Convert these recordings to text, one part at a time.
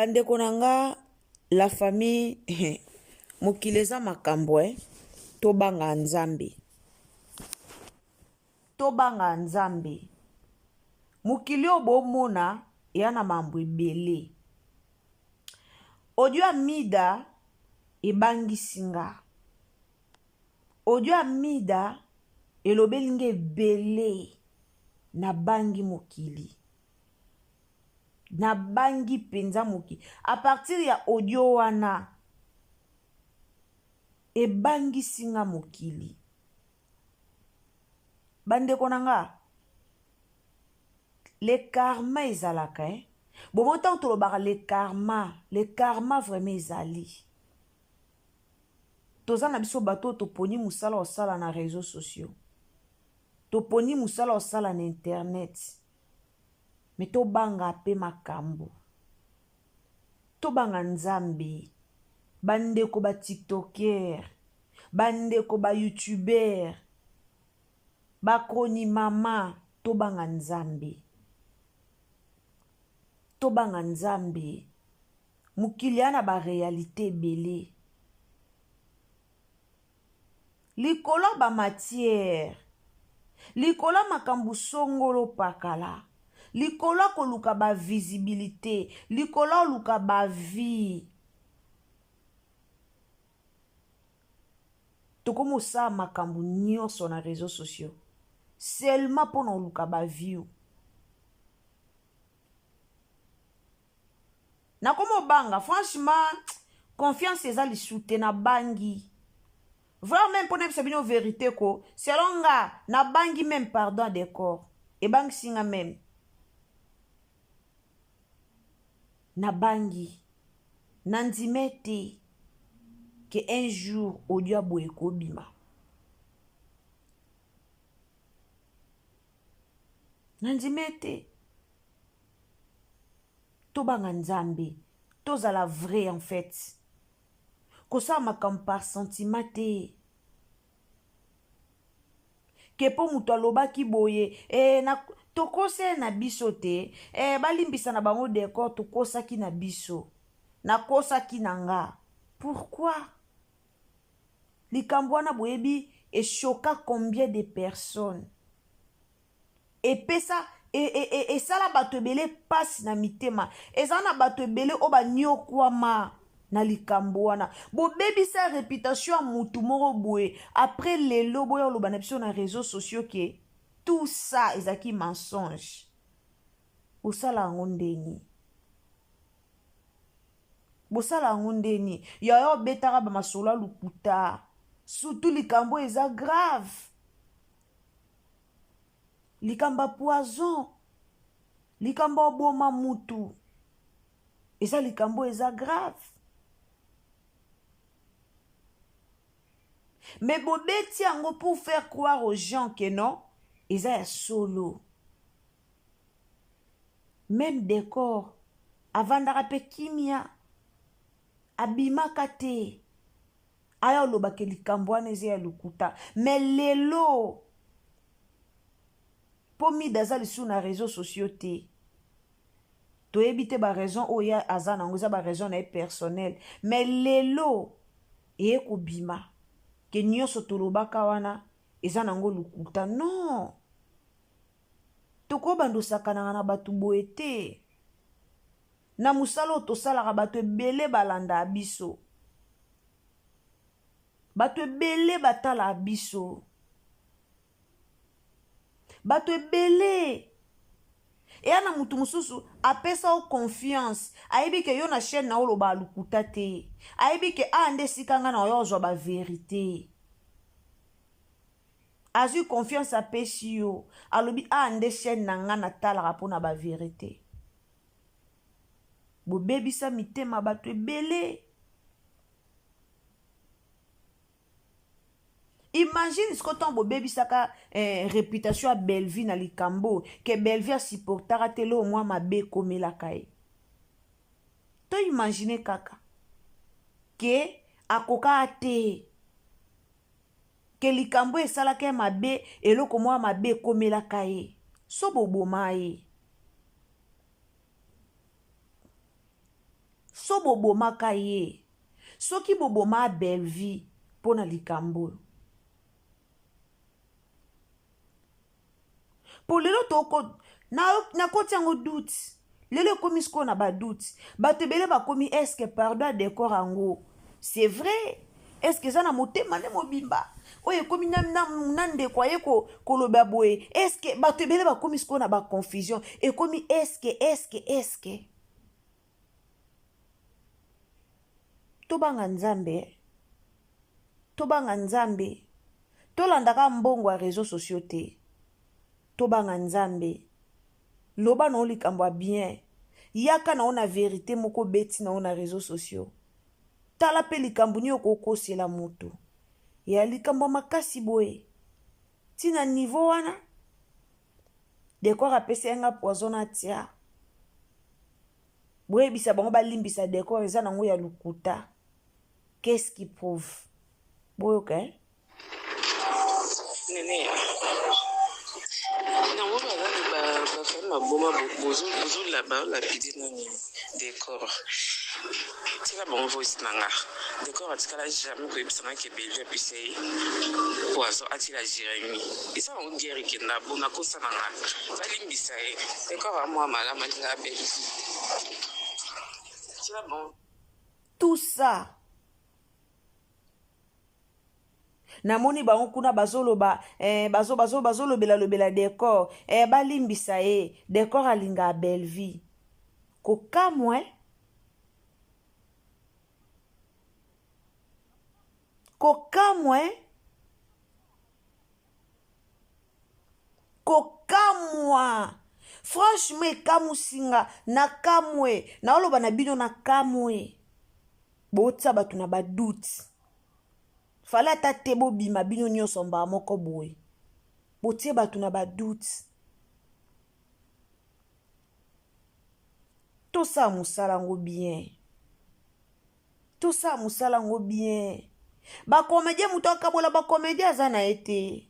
Bandeko na nga la famille mokili eza makambo eh. Tobanga Nzambe. Tobanga Nzambe. Mokili oyo bomona eya na mambo ebele. Audio ya Mida ebangisi nga. Audio ya Mida elobeli nga ebele. Nabangi mokili. Nabangi mpenza mokili. A partir ya audio wana ebangisi nga mokili. Bandeko na nga, le karma ezalaka eh? Bomo ntango tolobaka le karma, le karma vraiment ezali. Toza na biso bato oyo toponi mosala osala na réseaux sociaux. Toponi mosala osala na internet. Me tobanga pe makambo. Tobanga Nzambe. Bandeko ba tiktoker, bandeko ba youtuber, ba cronimama, tobanga Nzambe. Tobanga Nzambe. Mokili ya na ba realite ebele. Likolo ya ba matière, likolo ya makambo songolo pakala, likolo ya koluka ba visibilite, likolo ya koluka ba vie. Tokomi kosala makambo nyonso na réseaux sociaux seulement mpo na koluka ba view. Nakomi obanga franchement, confiance eza lisusu te, nabangi vraiment meme mpo nayebisa bino verité ko selon nga nabangi meme pardon ya décor ebangisi nga meme nabangi nandime te ke un jour audio ya boye ekobima. Nandime te. Tobanga Nzambe, tozala vrai en fait. Kosala makambo par sentiment te. Ke po moto alobaki boye, eh, na, tokoseli na biso te, eh, balimbisa na bango decor, tokosaki na biso. Nakosaki na nga. Pourquoi? Likambo wana boyebi echoka combien de personnes? Epesa e, e, e, esala bato ebele mpasi na mitema. Eza na bato ebele oyo banyokwama na likambo wana. Bobebisa reputation ya mutu moko boye. Après lelo boya oloba na biso na réseaux sociaux ke tout ça ezalaki mensonge. Bosala yango ndeni? Bosala yango ndeni? Yaya obetaka ba masolo ya lokuta. Surtout likambo eza grave. Likambo ya poison, likambo ya oboma mutu, eza likambo eza grave. Mais bobeti yango pour faire croire aux gens que non, eza ya solo. Même décor, avandaka pe kimia, abimaka te. Aya oloba ke likambo wana eza ya lokuta. Mais lelo, po Mida aza lisusu na réseaux sociaux te. Toyebi te ba raison oyo ye aza nango, eza ba raison na ye personnel. Mais lelo, eye kobima ke nyonso tolobaka wana eza nango lokuta. Non! Tokobanda osakanaka na bato boye te. Na mosala oyo tosalaka, bato ebele balandaka biso. Bato ebele batalaka biso. Bato ebele. Eya na mutu mosusu apesa yo confiance, ayebi ke yo na chaîne na yo olobaka lokuta te, ayebi ke awa nde esika nga na oyo ozwa ba verite. Azwi confiance apesi yo, alobi awa nde chaîne na nga natalaka mpona ba verite. Bobebisa mitema bato ebele. Imagine siko ntango bobebisaka eh, réputation ya Bellevue na likambo ke Bellevue asupportaka te loo mwa mabe ekomelaka ye. To imagine kaka ke akokaka te ke likambo esalaka ye mabe, eloko mwa mabe ekomelaka ye, so boboma ye. So bobomaka ye. Soki boboma Bellevue mpo na likambo oyo. Mpo lelo toko nakoti yango doute. Lelo ekomi sikoyo na ba doute. Bato ebele bakomi est-ce que pardon ya decor yango c'est vrai? Est-ce que eza na motema nde mobimba? Oyo ekomi na, na, na ndeko aye koloba boye. Est-ce que bato ebele bakomi sikoyo na ba confusion? Ekomi est-ce que, est-ce que, est-ce que? Tobanga Nzambe. Tobanga Nzambe. Tolandaka mbongo ya réseaux sociaux te. Tobanga Nzambe. Loba na likambo ya bien. Yaka na ona vérité moko beti na ona réseaux sociaux. Tala pe likambo ni okokosela moto. Ya likambo makasi boye. Tina niveau wana. Decor apesi nga poison na tia. Boyebisa bango balimbisa decor eza nango ya lokuta. Qu'est-ce qui prouve? Boyoka eh? Nene, nango bazali bafami maboma bozolapide nani decor tika bango voice na nga decor atikala jamais koyebisa nga ke Bellevue apesa ye poison atila Jérémie eza bango guerre ekenda bo nakosa na nga balimbisa ye decor amwa malamu alingaka Bellevue tila bango tout ça. Namoni bango kuna bazoloba eh, bazo bazo bazolobela lobela decor eh, balimbisa ye decor alinga Bellevue kokamwa eh? Kokamwa eh? Kokamwa franchement ekamusi nga nakamwe naoloba na bino nakamwe botia bato na ba doute. Fallait ata te bobima bino nyonso mbala moko boye. Botie bato na ba doute. Tosala mosala yango bien. Tosala mosala yango bien. Ba comédien moto akabola ba comédien aza na ye te.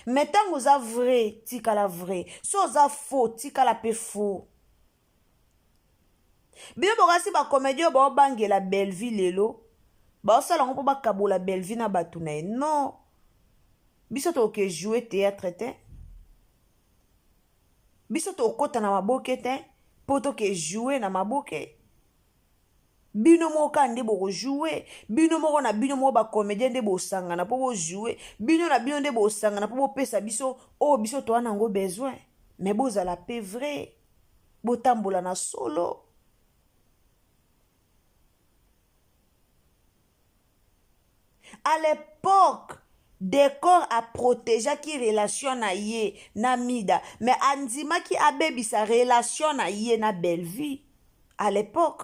Mais tango oza vrai, tikala vrai. So oza faux, tikala pe faux. Bino bokasi ba comédien oyo baobangela Bellevue lelo, baosala yango mpo bakabola Bellevue na bato na ye. Non. Biso tokoke jouer théâtre te. Biso tokota na maboke te mpo toke jouer na maboke. Bino moko kaka nde bokojouer, bino moko na bino moko ba comédien nde bosangana mpo bojouer, bino na bino nde bosangana mpo bopesa biso oyo biso toa nango besoin. Mais bozala pe vrai, botambola na solo. À l'époque, Decor a protégeaki relation na ye na Mida, mais andimaki abebisa relation na ye na Bellevue. À l'époque,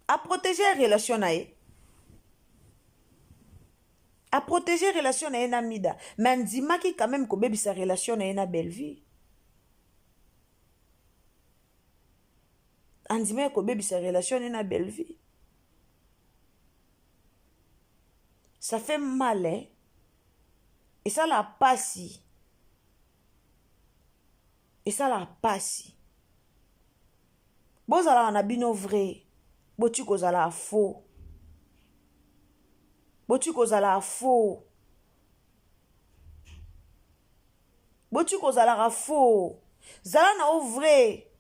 a protégé relation na ye. A protégé relation na ye na Mida, mais andimaki quand même kobebisa relation na ye na Bellevue. Andimaki kobebisa relation na ye na Bellevue. Ça fait mal, hein? Et ça la passe. Et ça la passe. Bozala na bino vrai. Boti kozala faux. Boti kozala faux. Boti kozala faux. Zala na o vrai.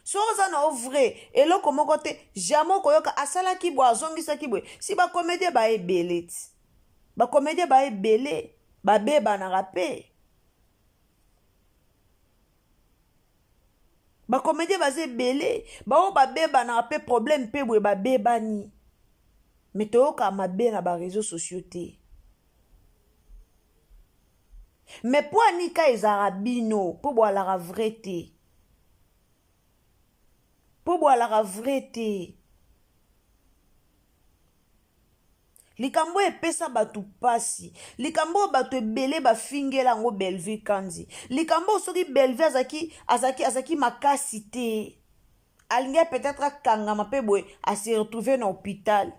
So oza na o vrai, eloko moko te, jamais okoyoka asalaki boye, azongisaki boye. Si ba comédien ba ebele ti. Ba comédien ba ebele, ba bebanaka pe. Ba comédien baza ebele, ba oyo ba bebanaka pe problème pe boye ba bebani. Mais toyoka mabe na ba réseaux sociaux te. Mais po anika ezalaka bino, po boalaka vrai te. Po boalaka vrai te. Likambo epesa bato pasi. Likambo oyo bato ebele bafingela yango Bellevue Kandy. Likambo oyo soki Bellevue azalaki makasi te. Alingaki peut-être akangama pe boye, a se retrouver na hôpital.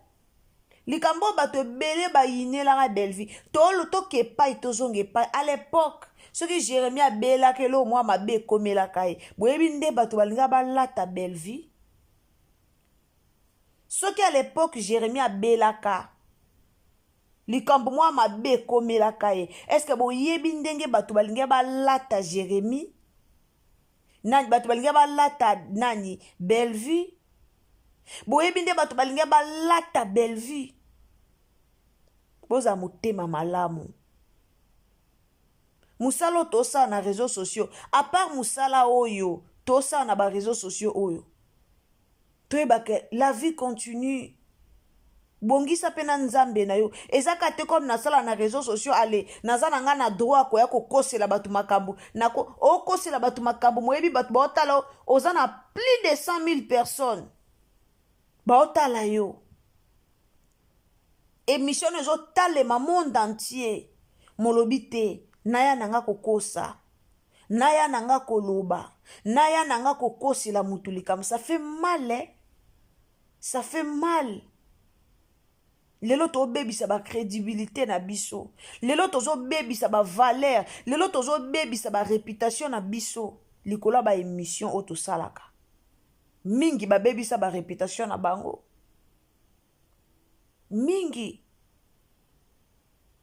Likambo oyo bato ebele bayinelaka Bellevue. Tolo toke epai tozonga epai. À l'époque, soki Jérémie abelaka eloko mwa mabe ekomelaka ye. Boyebi nde bato balinga balata Bellevue. Soki à l'époque Jérémie abelaka likambo mwa mabe ekomelaka ye. Est-ce que boyebi ndenge bato balingi balata Jérémie? Nani bato balingi balata nani Bellevue? Boyebi nde bato balingi balata Bellevue. Bozala motema malamu. Mosala oyo tosala na réseaux sociaux, à part mosala oyo tosala na ba réseaux sociaux oyo, toyebaka la vie continue. Bongisa mpe na nzambe na yo. Eza kaka te comme nasala na réseaux sociaux, ale naza na nga na droit koya kokosela bato makambo. Nako okosela bato makambo, moyebi bato baotala, oza na plus de 100 000 personnes baotala yo. Émission ezotalema monde entier. Molobi te naya na nga kokosa, naya na nga koloba, naya na nga kokosela mutu likambo. Ça fait mal, eh? Ça fait mal. Lelo tobebisa ba crédibilité na biso, lelo tozobebisa ba valeur, lelo tozobebisa ba réputation na biso likolo ya ba émission oyo tosalaka. Mingi babebisa ba réputation na bango mingi.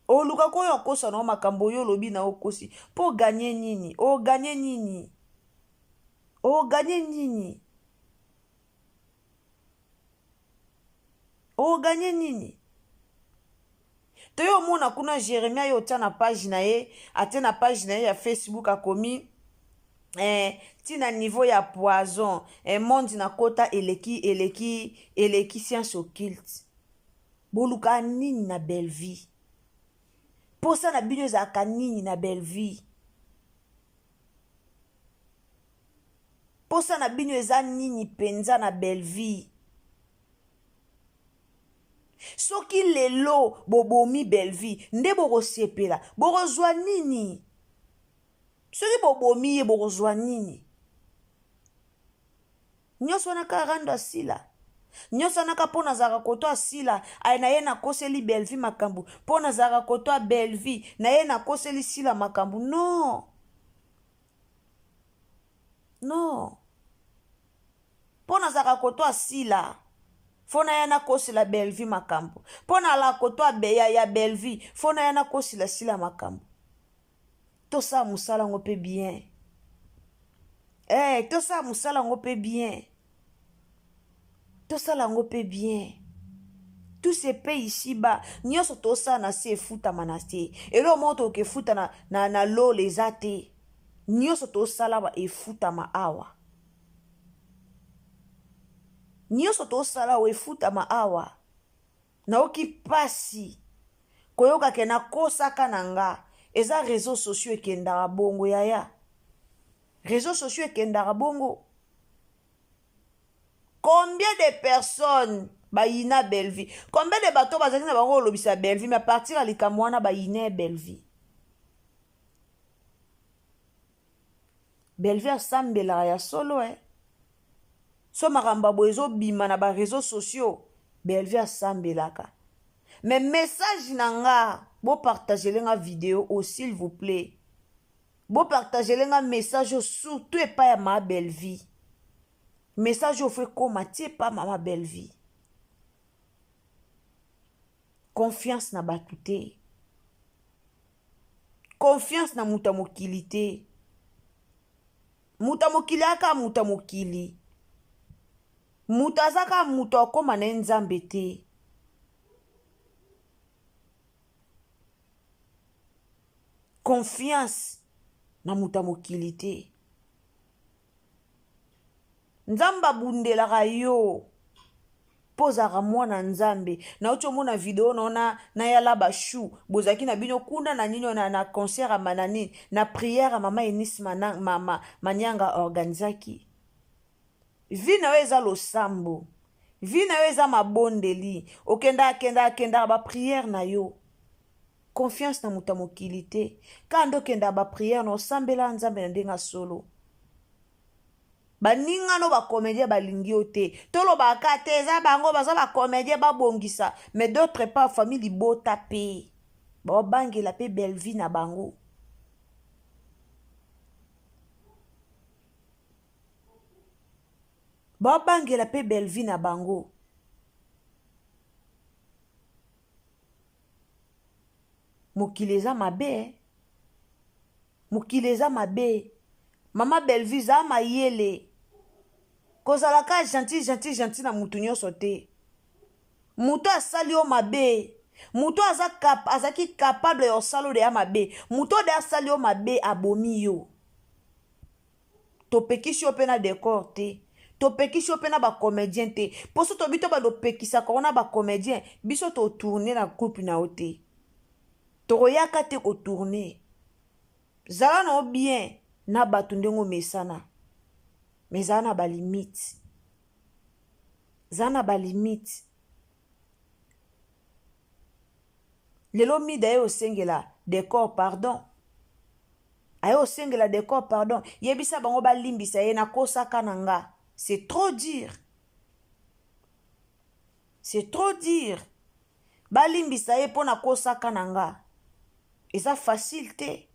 Olukaka oyo okosa na makambo oyo olobi na okosi mpo oganye nini? Oganye nini? Oganye nini? Oganye nini? Toyo omona kuna Jérémie aye otia na page na ye, atie na page na ye ya Facebook, akomi ntina niveau ya poison, monde na kota eleki eleki eleki science occulte. Boluka nini na Bellevue? Posa na bino ezalaka nini na Bellevue? Posa na bino eza nini mpenza na Bellevue? Soki lelo bobomi Bellevue nde bokosepela, bokozwa nini? Soki bobomi ye bokozwa nini? Nyonso wana kaka rando asila. Nyonso wana kaka mpo nazalaka koto asila, aye na ye nakoseli Bellevue makambo, mpo nazalaka koto ya Bellevue na ye nakoseli sila makambo. Non, non, mpo nazalaka koto asila fo na ye nakosela Bellevue makambo, mpo nalaka koto ya Bellevue fo na ye nakosela sila makambo. Tosala mosala yango mpe bien. Tosala mosala yango mpe bien. Tosala yango mpe bien. Tout se paye ici bas. Nyonso tosala na se efutama na se. Eloko moko tokoki efuta na lola eza te. Nyonso tosala ba efutama awa. Nyonso tosala awa efutama awa. Naoki pasi koyoka ke nakosaka na nga. Eza réseaux sociaux ekendaka bongo yaya. Réseaux sociaux ekendaka bongo. Combien de personnes bayina Bellevue? Combien de bato bazalaki na bango kolobisa Bellevue, mais à partir ya likambo wana bayina Bellevue? Bellevue asambelaka ya solo, eh. So makambo boye ezobima na ba réseaux sociaux, Bellevue asambelaka. Mais message na nga, bopartagele nga vidéo o s'il vous plaît. Bopartagele nga message o surtout epai ya ma Bellevue. Message oyo fo ekoma ti epai mama Bellevue. Confiance na bato te. Confiance na moto ya mokili te. Moto ya mokili aka moto ya mokili. Moto aza kaka moto akóma na ye nzambe te. Confiance na moto ya mokili te. Nzambe abundelaka yo mpo ozalaka mwana nzambe. Nauti omona video na na yala bashu bozalaki na bino kuna na nini na concert ya manani na prière ya mama Eunice Manyanga organisaki. Vie na yo eza losambo, vie na yo eza mabondeli, okendaka kendaka kendaka ba prière na yo. Confiance na moto ya mokili te. Kaka nde okendaka ba prière na osambela nzambe na ndenge ya solo. Baninga no ba comedien balingi yo te. Tolobaka kaka te eza bango baza ba comedien babongisa mais d'autre part famille libota pe baobangela pe Bellevue na bango. Baobangela pe Bellevue na bango. Mokili eza mabe eh. Mokili eza mabe. Mama Bellevue zala mayele. Kozala ka gentil gentil gentil na mutu nyonso te. Mutu asali yo mabe. Mutu aza cap, azalaki capable ya osala oyo ya mabe. Mutu oyo asali yo mabe abomi yo. Topekisi yo pe na decor te. Topekisi yo pe na ba comedien te. Po so tobi to bando opekisaka yo na ba comedien, biso to tourner na groupe na yo te. Tokoyaka te ko tourner. Zala na yo bien na bato ndenge omesana. Mais zala na ba limite. Zala na ba limite. Lelo mida ye osengela decor pardon. Aye osengela decor pardon. Yebisa bango balimbisa ye nakosaka na nga. C'est trop dur. C'est trop dur. Balimbisa ye mpo nakosaka na nga. Eza facile te.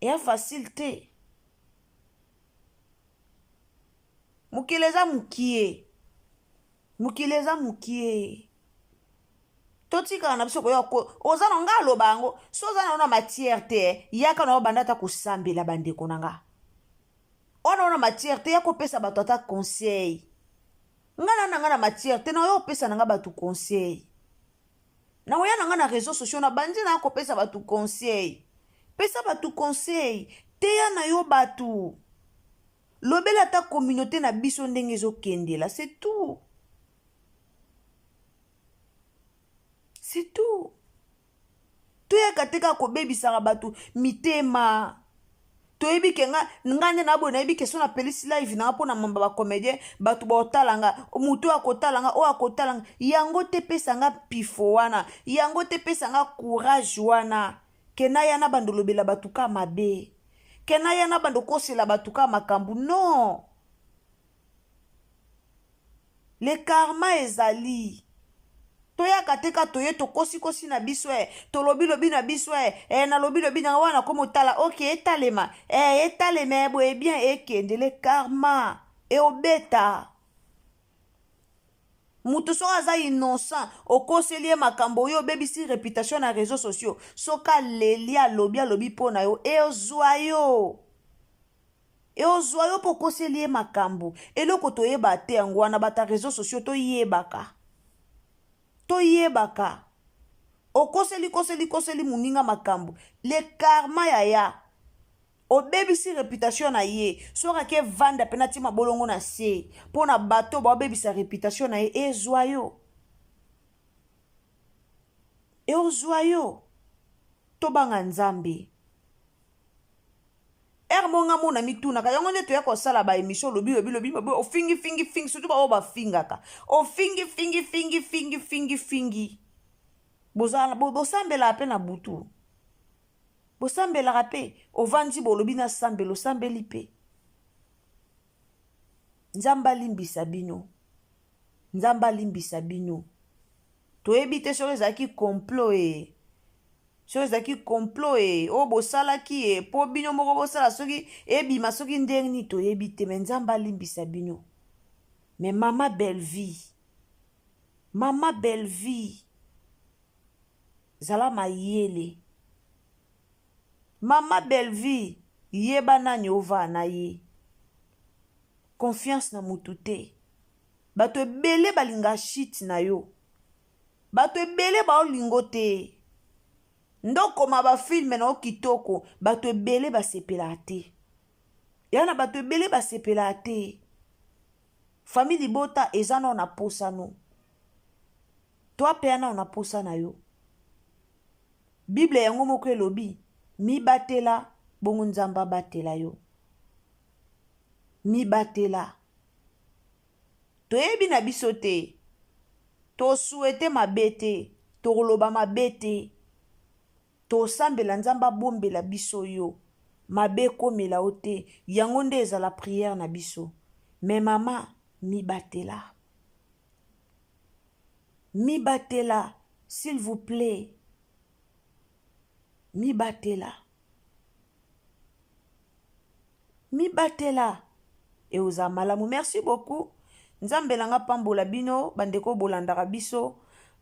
Eya facile te. Mokili eza mukie. Mokili eza mukie. Totikala na biso koya ko oza na nga aloba yango so oza na na matière te eh, yaka na obanda ata kosambela bandeko na nga. Ona ona matière te ya kopesa bato ata conseil. Nga na nga na matière te na oyo opesa na nga bato conseil. Na oya na nga na réseaux sociaux na bandi na kopesa bato conseil. Pesa bato conseil, teya na yo bato. Lobela ata communauté na biso ndenge ezokendela, c'est tout. C'est tout. Toyaka te kaka kobebisaka bato mitema. Toyebi ke nga nga nde na boye nayebi ke so napelisi live na nga mpo na mamba ba comédien bato baotala nga moto oyo akotala nga oyo akotala nga yango te pesa nga mpifo wana yango te pesa nga courage wana ke naya na bando lobela bato ka mabe ke naya na bando kosela bato ka makambo non le karma ezali toyaka te ka toye tokosikosi na biso e tolobi lobi na biso e e nalobi lobi na wana komo tala ok etalema e etalema e boye bien ekende le karma eobeta moto soki aza innocent okoseli ye makambo oyo obebisi reputation na réseaux sociaux soki aleli alobi alobi mpo na yo ezwa yo eozwa yo mpo okoseli ye makambo eloko toyeba te yango wana bata réseaux sociaux toyebaka toyebaka okoseli koseli koseli moninga makambo le karma yaya obebisi reputation na ye soki ake vanda mpe natie mabolongo na se mpo na bato baobebisa reputation na ye ezwa yo eozwa yo tobanga nzambe ere mo nga mona mitunaka yango nde toya kosala ba émission lobi lobi lobi mabe ofingi fingi fingi surtout baoyo bafingaka ofingi fingi fingi fingi fingi fingi bosambelaka mpe na butu bosambelaka mpe ovandi bolobi nasambela osambeli mpe nzambe alimbisa bino nzambe alimbisa bino toyebi te soki ezalaki complot e soki ezalaki complot e oyo bosalaki e mpo bino moko bosala soki ebima soki ndenge nini toyebi te me nzambe alimbisa bino me mama bellevie mama bellevie zala mayele mama bellevie yeba nani ova na ye confiance na mutu te bato ebele balinga shit na yo bato ebele baolingo te ndokoma bafilme na yo kitoko bato ebele basepelaka te ya na bato ebele basepelaka te famille libota eza nao na posa no toi mpe nao na posa na yo bible yango moko elobi mibatela bongo nzambe abatela yo mibatela toyebi na biso te tosuete mabe te tokoloba mabe te tosambela nzambe abombela biso yo. Mabe ekomela yo te. Yango nde ezala prière na biso. Mais mama, mibatela. Mibatela, s'il vous plaît. Mibatela. Mibatela. Eozala malamu. Merci beaucoup. Nzambe na nga pambola bino bandeko bolandaka biso.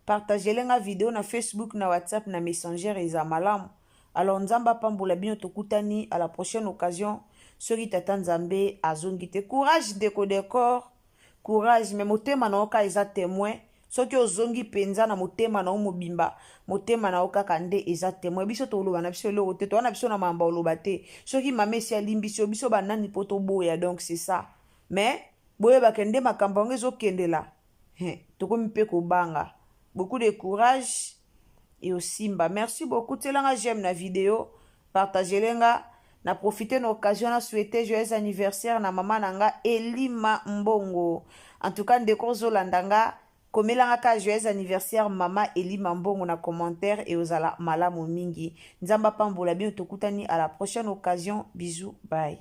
Partagele nga video na Facebook, na WhatsApp, na Messenger eza malamu. Alors Nzambe apambola bino tokutani à la prochaine occasion soki tata Nzambe azongi te. Courage ndeko decor. Courage mais motema na yo kaka eza temoin. Soki ozongi penza na motema na yo mobimba, motema na yo kaka nde eza temoin. Biso toloba na biso eloko te, toza na biso na mamba oloba te. Soki mama esi alimbisi yo, biso ba nani po toboya donc c'est ça. Mais boyebaka nde makambo yango ezokendela. He, tokomi mpe kobanga. Beaucoup de courage et osimba. Merci beaucoup. Tielanga j'aime na video, partagez nga. Na profiter na occasion na souhaiter joyeux anniversaire na mama na nga Elima Mbongo. En tout cas ndeko ozolanda nga komelanga ka joyeux anniversaire mama Elima Mbongo na commentaire et ozala malamu mingi. Nzambe apambola bino tokutani à la prochaine occasion. Bisous, bye.